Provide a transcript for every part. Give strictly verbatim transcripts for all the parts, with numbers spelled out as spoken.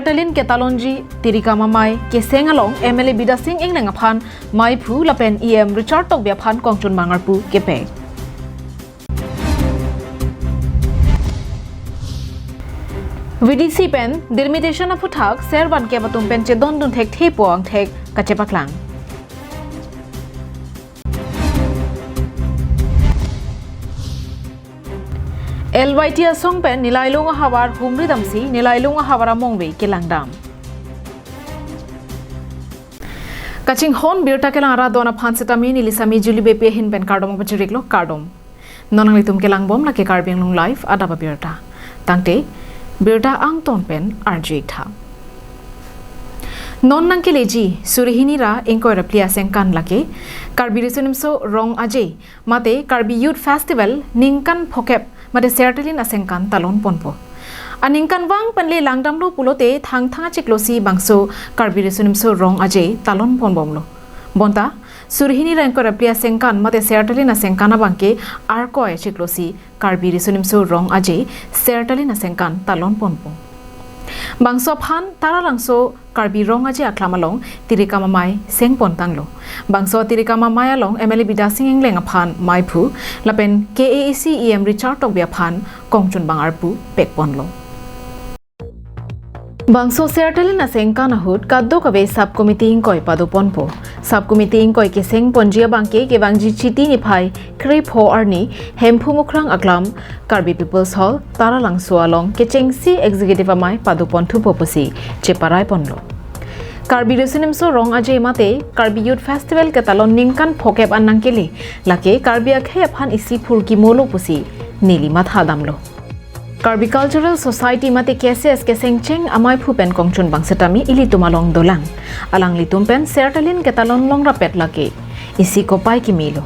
Sertalin ketalonji Tirikam Amei keseng along M L A Bidya Sing Engleng aphan maiphu lapen E M Richard Tokbi aphan kongchunbang arpu kepek. V D C pen delimitation aphuthak servan kep atum pen chedondun thekthepo angthek kachepaklang. L Y T asong pen Nilailung ahavar humri damsi Nilailung ahavar amongve kelangdam. Kachinghon birta kelang arat do-an aphan setame neli Sami Julie Beypi ahin pen kardom pachiriklo, kardom. Non nanglitum kelangbom lake Karbi Anglong Live adap abirta. Tangte birta angton pen arju-ik tha. Non nangkeleji suri hini ra ingkoi ra phli asengkan lake Karbi Riso Nimso Rong Aje mate Karbi Youth Festival ningkan phokep mate Sertalin asengkan talon ponpo. Aningkanvang pen le langdamlo pulote Thangthang achiklosi bangso Karbi Riso Nimso Rong Aje talon ponbomlo. Bonta suri hini ra ingkoi ra phli asengkan mate Sertalin asengkan abangke Arkoi achiklosi Karbi Riso Nimso Rong Aje Sertalin asengkan talon ponpo. Bangso aphan Taralangso Karbi Rong Aje aklam along Tirikam Amei seng pontanglo. Bangso Tirikam Amei along M L A Bidya Sing Engleng aphan maiphu lapen K A A C E M Richard Tokbi aphan kongchunbang arpu pekponlo. Bangso Sertalin asengkan ahut kadokave sub committee ingkoi padoponpo. Sub committee ingkoi keseng ponji abangke kevangji Chiti niphai krepho arni Hemphu Mukrang aklam Karbi People's Hall, Taralangso along kechengsi Executive Amei padoponthupo pusi cheparai ponlo. Karbi Riso Nimso Rong Aje mate Karbi Youth Festival ketalon ningkan phokep an nangkele lake Karbi akhei aphan isi phurkimolo pusi neli mathadamlo. Karbi Cultural Society mate K C S kesengcheng amaiphu pen kongchunbang setame ilitum along dolang. Alanglitum pen Sertalin ketalon longrapet lake isi kopai kimilo.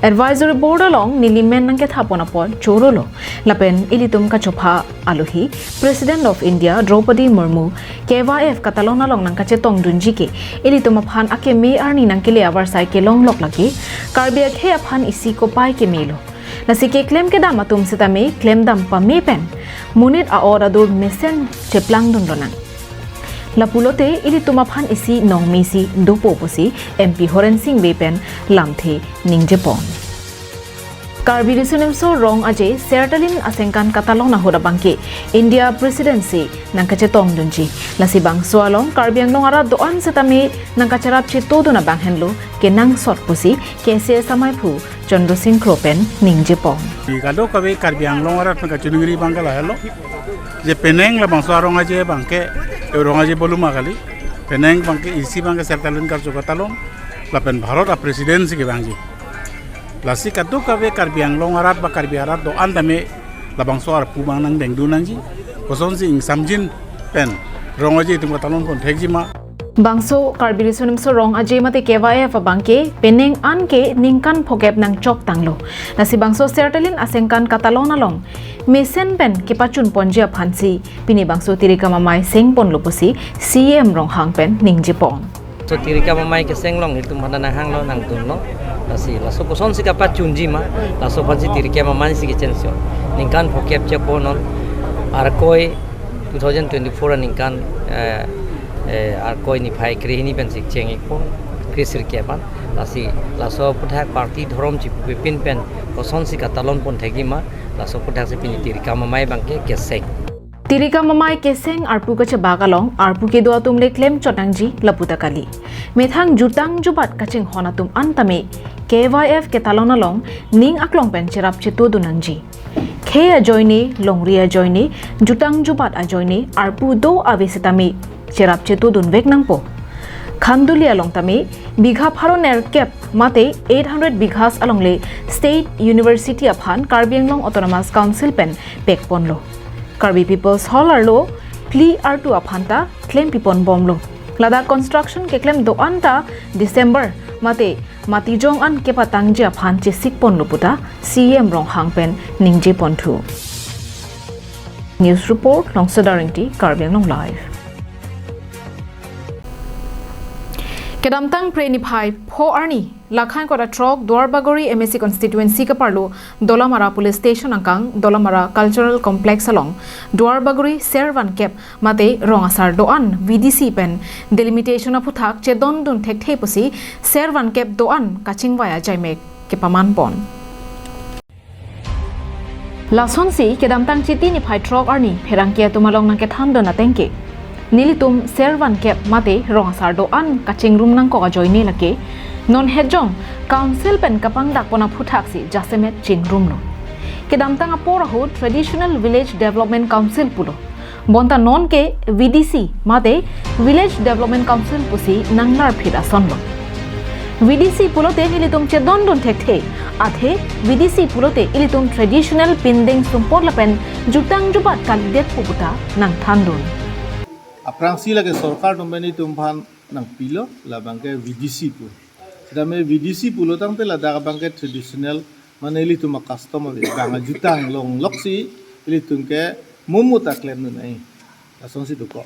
Advisory Board along neli men nangkethapon apot chorolo. Lapen ilitum kachopha alohi President of India Draupadi Murmu K Y F ketalon along nangkachetongdunji ke ilitum aphan akeme arni nangkele avarsai kelonglok lake Karbi akhei aphan isi kopai kimilo. Lasi keklem kedam atum setame klemdam pame pen monit a-or adur mesen cheplangdun lonang. Lapulote ilitum aphan isi nongmesi dopo pusi M P Horen Sing Bey pen lamthe ningjepon. Karbi Riso Nimso Rong Aje Sertalin asengkan ketalon ahut abangke India Presidency nangkachetongdunji. Lasi bangso along Karbi Anglong arat do-an setame nangkacherap chetodun abang henlo kenangsot pusi K C S amaiphu Chandra Sing Kro pen ningjepon. Kadokave Karbi Anglong arat pen kachiningri abangke lahelo. Je penang labangso arong aje abangke, e rong aje boluma kali. Penang abangke isi abangke Sertalin karju ketalon. Lapen Bharat a-Presidency kevangji. Lasi kadokave Karbi Anglong arat ba Karbi arat do-an tame labangso arpu abang nangdengdun nangji. Kosonsi ingsamjin pen rong aje itum ketalon pon thekji ma. Bangso Karbi Riso Nimso Rong Aje mate K Y F abangke penang an ke ningkan phokep nangchoktanglo. Lasi bangso Sertalin asengkan ketalon along mesen pen kepachun ponji aphansi pini bangso Tirikam Amei seng ponlo pusi C E M Ronghang pen ningjepon. So Tirikam Amei keseng along itum mana nanghanglo nangdunlo. Lasi laso kosonsi kapachunji ma, laso aphansi Tirikam Amei si kechensio. Ningkan phokep chekpo non Arkoi two thousand twenty-four aningkan, eh, eh, Arkoi niphai krehini pensi cheng-ikpo, kresirkep an. Lasi laso aphuthak party dhorom chipupin pen kosonsi ketalon pon thekji ma, laso aphuthak si pini Tirikam Amei abangke keseng. Tirikam Amei keseng arpu kachebak along arpu kedo atum le klemchot nangji lapu ta kali. Methang jutang jubat kachinghon atum an tame K Y F ketalon along ning aklong pen cherap chetodun nangji. Khei ajoine, longri ajoine, jutang jubat ajoine, arpu do ave setame cherap chetodun vek nangpo. Khanduli along tame bigha pharo nerkep mate eight hundred bighas along le State University aphan Karbi Anglong Autonomous Council pen pekponlo. Karbi People's Hall arlo phli artu aphan ta klempipon bomlo. Ladak construction keklem do-an ta December mate matijong an kepatangji aphan chesikponlo puta C E M Ronghang pen ningjeponthu. News report, Longsedar Ingti, Karbi Anglong Live. Kedamtang Phre niphai pho arni, Lakhan kota throk Duarbagori M A C constituency kaparlo Dolamara Police Station angkang Dolamara Cultural Complex along Duarbagori Servankep mate Rong Asar do-an V D C pen delimitation aphuthak chedondun thekthe pusi Servankep do-an kachingvai ajaimek kepaman pon. Lasonsi kedamtang Chiti niphai throk arni pherangke atum along nangkethandun atengke, nelitum Servankep mate Rong Asar do-an kachingrum nangkok ajoine lake non hetjong Council pen kapangdak pon aphuthak si jasemet chingrumlo. Kedamtang apor ahut Traditional Village Development Council pulo. Bonta nonke V D C mate Village Development Council pusi nanglarphit asonlo. V D C pulote nelitum chedondun thekthe, athe V D C pulote ilitum traditional pindeng sumpot lapen jutang jubat kalidet pu puta nangthandun. Aphrangsi lake sorkar atum pen itum aphan nangpilo, labangke V D C pu. Sitame V D C pulo tangte ladak abangke traditional, mane ilitum a-custom ave, bang ajutang longlok si ilitum ke mumu ta klemdun ai. Lasonsi dokok.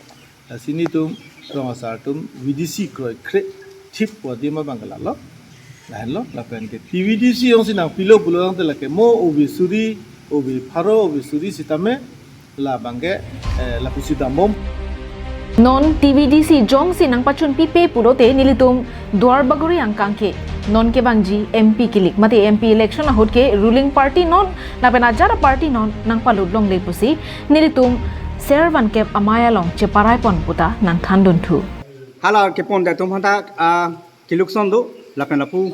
Lasi nelitum Rong Asar atum V D C kroikre thip pu adim abangke lalo. Lahenlo, lapenke T V D C jongsi nangpilo pulo tangte lake mo ove suri, ove pharo, ove suri sitame labangke, eh, lapusi dambom. Non T V D C jongsi nangpachun pipe pulote nelitum Duarbagori angkang ke non kevangji M P kilik mate M P election ahut ke ruling party non lapen ajat party non nangpalut longle pusi nelitum Servankep amei along cheparai pon puta nangthandun thu. Hala kepon da atum aphan ta, ah, kelukson do, lapen lapu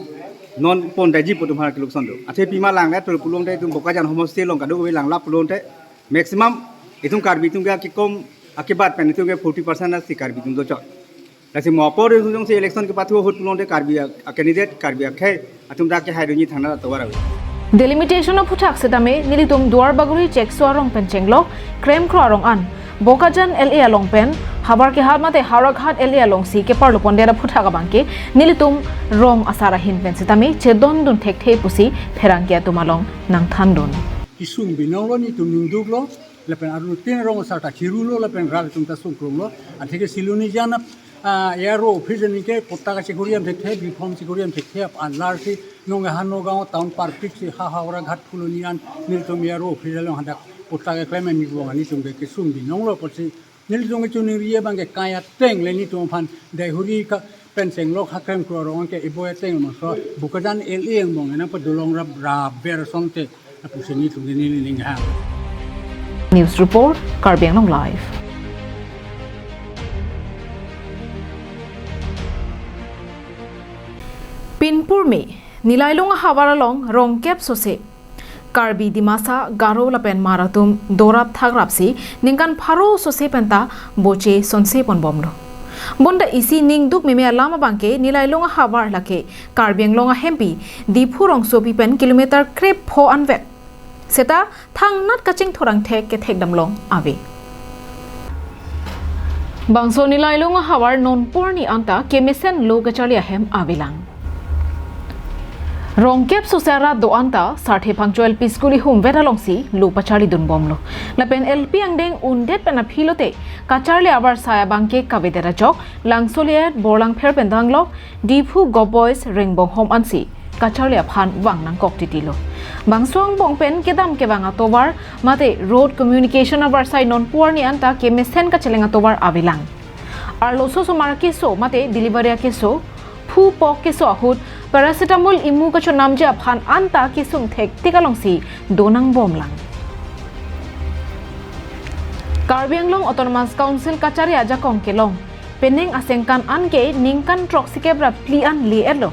non pondetji pu atum aphan kelukson do. Athe pima langledet pulote itum Bokajan homosti along kadokave langlap pulote maximum itum Karbi atum ke kekom akibat pen itum ke forty percent asi Karbi atum dochot. Lasi mo apor itum jongsi election kepathu ahut pulote Karbi a, a-candidate, Karbi akhei atum dak kehaidunji thangnatta tovar ave. Delimitation aphuthak sitame nelitum Duarbagori Chekso arong pen chenglok Kremkro arong an, Bokajan L A along pen, Havarkehat mate Howraghat L A alongsi keparlo pondet aphuthak abangke nelitum Rong Asar ahin pen sitame chedondun thekthe pusi pherangke atum along nangthandun. Kesung binonglo, nelitum ningduklo, lapen arlo tin Rong Asar ta chirulo, lapen rat atum ta sungkrunglo, atheke Silonijan, ah, A R O office aningke patta kachekoriam thekthe, B Pharm chekoriam thekthe, ap alarsi nong ha Nagaon town parpik si ha Howraghat Phuloni an nelitum A R O office along hadak patta keklem ani vong ani atum ke kesung binonglo apotsi nelitum kechoningri abangke kai ateng le nelitum aphan Daihuri ka pen chenglok ha Kremkro arong ke iboi ateng maso Bokajan L A angbong nangpadolong rap rap ber asonte lapusi nelitum ke neli ninghang. News report, Karbi Anglong Live. Pinpurme, Nilailung ahavar along rongkep sose Karbi, Dimasa, Garo lapen Hmar atum dorap thakrapsi ningkan pharo sose penta boche sonse ponbomlo. Bonta isi ningduk meme alam abangke Nilailung ahavar lake Karbi Anglong ahempi Diphu rongsopi pen kilometer krepho anvet seta thangnat kachingthurang thek kethek damlong ave. Bangso Nilailung ahavar nonpu arni anta kemesen lo kacharli ahem avelang. Rongkep sose arat do anta Sarthe Phangcho L P School ihumvet alongsi lo pacharlidunbomlo. Lapen L P angdeng undet pen aphi lote kacharli avarsai abangke kavedet ajok Langsoliyet Borlangpher pen danglok Diphu Govt Boys Rengbonghom ansi kacharli aphan vang nangkok titilo. Bangso angbong pen kedam kevang atovar mate road communication avarsai nonpu arni anta kemesen kacheleng atovar avelang. Arloso osomar akeso mate delivery akeso, phu pok keso ahut paracetamol imu kachonamji aphan anta kesung thektik alongsi donangbomlang. Karbi Anglong Autonomous Council kacharli ajakong kelong penang asengkan anke ningkan throksikep ra phli an le-etlo.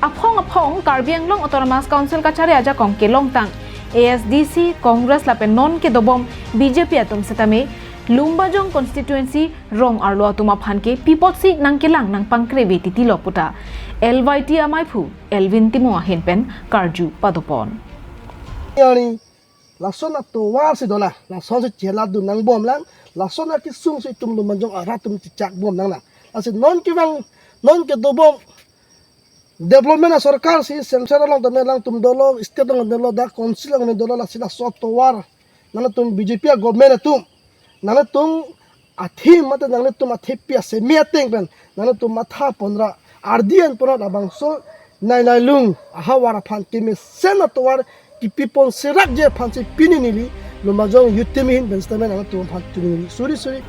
Aphong aphong Karbi Anglong Autonomous Council kacharli ajakong kelongtang A S D C, Congress lapen non kedobom B J P atum setame Lumbajong constituency rong arlo atum aphan ke pi apotsi nangkelang nangpangkreve titilo puta L Y T amaiphu Elvin Timung ahin pen karju padopon. Arni lason atovar si dolang, lasonsi cheladun nangbomlang, lason akesung si itum Lumbajong arat atum chechakbomlang lang. Lasi non kevang, non kedobom development asorkar si Silchar along tame alangtum dolo, state along dolo, dak council along dolo, lasi laso atovar nangtum B J P a-government atum nangtum athim mate nanglitum athepi aseme ateng pen nanglitum matha ponra ardi an ponra labangso Nilailung ahavar aphan kemesen atovar kipi pon serak je aphan si pini neli Lumbajong Youth Team ahin pen sitame nanglitum aphan tuni neli suri suri.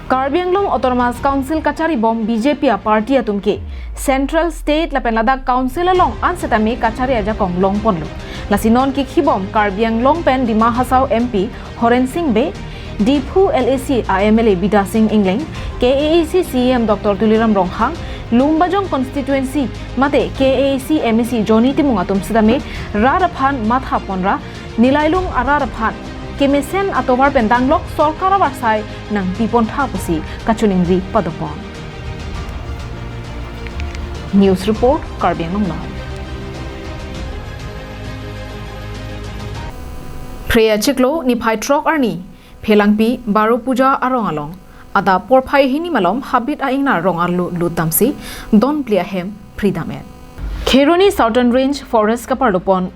Karbi Anglong Autonomous Council kachari bom B J P a party atum ke Central, State lapen ladak Council along an setame kachari ajakong long ponlo. Lasi non kikhi bom Karbi Anglong pen Dima Hasao M P Horen Sing Bey, Diphu L A C a M L A Bidya Sing Engleng, K A A C C E M Doctor Tuliram Ronghang, Lumbajong constituency mate K A A C M A C Johnny Timung atum sitame rat aphan matha ponra Nilailung arat aphan kemesen atovar pen danglok sorkar avarsai nangpi pontha pusi kachiningri padopon. News report, Karbi Anglong Live. Phre achiklo niphai throk arni Phelangpi Baro Puja arong along adap porphai hini malom habit a-ingnar rong arlo lut damsi don phli ahem phri dam-et. Kheroni Southern Range Forest kaparlopon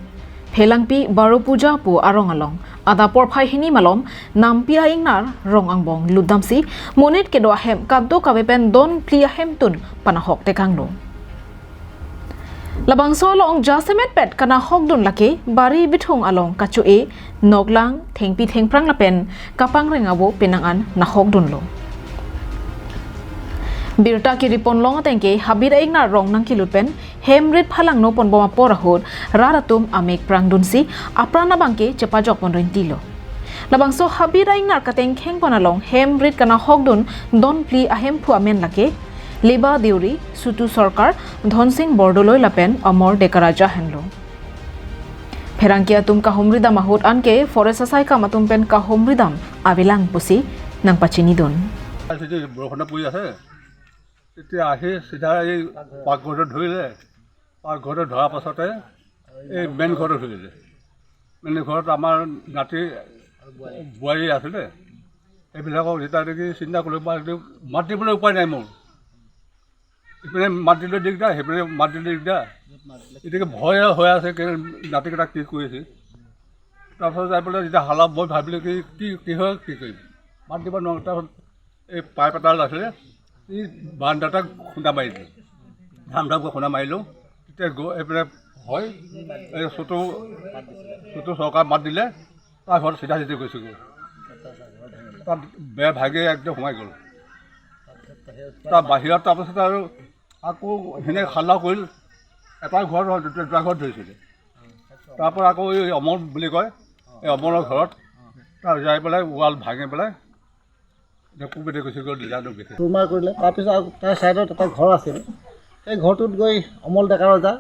Phelangpi Baro Puja pu arong along adap porphai hini malom nampi a-ingnar rong angbong lut damsi monit kedo ahem kadokave pen don phli ahemtun panahok tekanglo. Labangso along jasemet pet kanahokdun lake bari bithung along kacho-e, noklang, thengpi thengphrang lapen kapangreng avo penang an nahokdunlo. Birta kiri ponlong ateng ke habit a-ingnar rong nangkelut pen hem rit phalangno ponbom apor ahut rat atum amek prangdunsi apran abang ke chepajok pon rentilo. Labangso habit a-ingnar katengkheng pon along hem rit kanahokdun don phli ahemphu amen lake Leba Deuri, Sutu Sorkar, Dhonsing Bordoloi lapen Amor Dekaraja henlo. Pherangke atum kahumri dam ahut anke forest asaikam atum pen kahumri dam avelang pusi nangpachinidun. আজি বৰষুণ পৰি আছে, তেতিয়া আহি চিধা এই পাকঘৰতে ধৰিলে। পাকঘৰতে ধৰাৰ পাছতে এই মেইন ঘৰতে ধৰিলে। মেইন ঘৰত আমাৰ নাতি বোৱাৰী আছিলে, সেইবিলাকক যেতিয়া দেখি চিন্তা কৰিলোঁ, বা এইটো মাত দিবলৈ উপায় নাই মোৰ। ইপিনে মাত দিলে দিগদাৰ, সেইপিনে মাত দিলে দিগদাৰ। গতিকে ভয় হৈ আছে, কি নাতিকেইটা কি কৰিছে। তাৰপিছত যাই পেলাই যেতিয়া হালা, মই ভাবিলোঁ কি, কি, কি হয়, কি কৰিম, মাত দিব নোৱাৰোঁ। তাৰপিছত এই পাইপ এটা আছিলে, এই বাৰাণ্ডাত খুন্দা মাৰি দিলোঁ, ধাম ধামকৈ খুন্দা মাৰিলোঁ। তেতিয়া গৈ এইপিনে হয়, এই চুটু, চুটু চৰকাৰ মাত দিলে, তাৰ ঘৰত চিধা চিধি গৈছোঁগৈ। তাত বেৰ ভাগি একদম সোমাই গ'ল। তাৰ বাহিৰত তাৰপিছত আৰু আকৌ সেনেকে হাল্লা কৰিল। এটা ঘৰ নহয়, দুটা, দুটা ঘৰত ধৰিছিলে। তাৰ পৰা আকৌ এই অমল বুলি কয়, এই অমলৰ ঘৰত তাৰ যাই পেলাই ৱাল ভাঙি পেলাই এতিয়া কোনপিনে গৈছে গৈ নাজানো বিশেষ। চুৰমাৰ কৰিলে। তাৰপিছত আৰু তাৰ ছাইডত এটা ঘৰ আছিল, সেই ঘৰটোত গৈ অমল ডেকা ৰজা,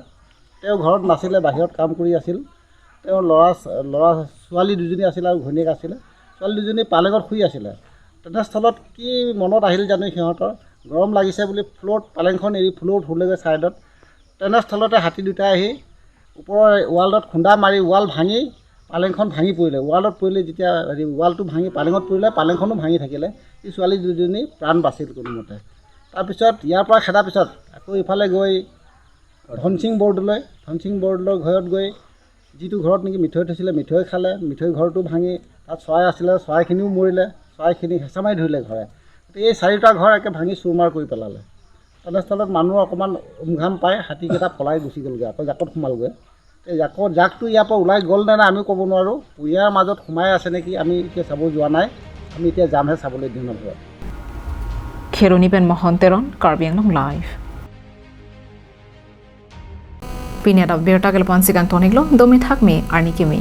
তেওঁ ঘৰত নাছিলে, বাহিৰত কাম কৰি আছিল। তেওঁৰ ল'ৰা, ল'ৰা ছোৱালী দুজনী আছিল আৰু ঘৈণীয়েক আছিলে। ছোৱালী দুজনী পালেঙত শুই আছিলে। তেনেস্থলত কি মনত আহিল জানো সিহঁতৰ, গৰম লাগিছে বুলি ফ্ল'ৰত পালেংখন এৰি ফ্ল'ৰত শুলেগৈ ছাইডত। তেনেস্থলতে হাতী দুটাই আহি ওপৰৰ ৱালত খুন্দা মাৰি ৱাল ভাঙি পালেংখন ভাঙি পৰিলে। ৱালত পৰিলে যেতিয়া হেৰি, ৱালটো ভাঙি পালেঙত পৰিলে, পালেংখনো ভাঙি থাকিলে। এই ছোৱালী দুজনী প্ৰাণ বাচিল কোনোমতে। তাৰপিছত ইয়াৰ পৰা খেদাৰ পিছত আকৌ ইফালে গৈ ধনসিং বৰদলৈ, ধনসিং বৰদলৈৰ ঘৰত গৈ যিটো ঘৰত নেকি মিঠৈ থৈছিলে, মিঠৈ খালে, মিঠৈ ঘৰটো ভাঙি তাত চৰাই আছিলে, চৰাইখিনিও মৰিলে, চৰাইখিনি হেঁচা মাৰি ধৰিলে ঘৰে। গতিকে এই চাৰিওটা ঘৰ একে ভাঙি চুৰমাৰ কৰি পেলালে। তেনেস্থলত মানুহ অকণমান উমঘাম পাই হাতীকেইটা পলাই গুচি গ'লগৈ, আকৌ জাকত সোমালগৈ। এই জাকত, জাকটো ইয়াৰ পৰা ওলাই গ'ল নে নাই আমিও ক'ব নোৱাৰোঁ। কুঁহিয়াৰ মাজত সোমাই আছে নেকি আমি এতিয়া চাব যোৱা নাই, আমি এতিয়া যামহে চাবলৈ দিনৰ ঘৰত। Kheroni pen Mohon Teron, Karbi Anglong Live. Pini adap birta ke lapu-an si kangton-iklo, domi thakmi, arni kimi.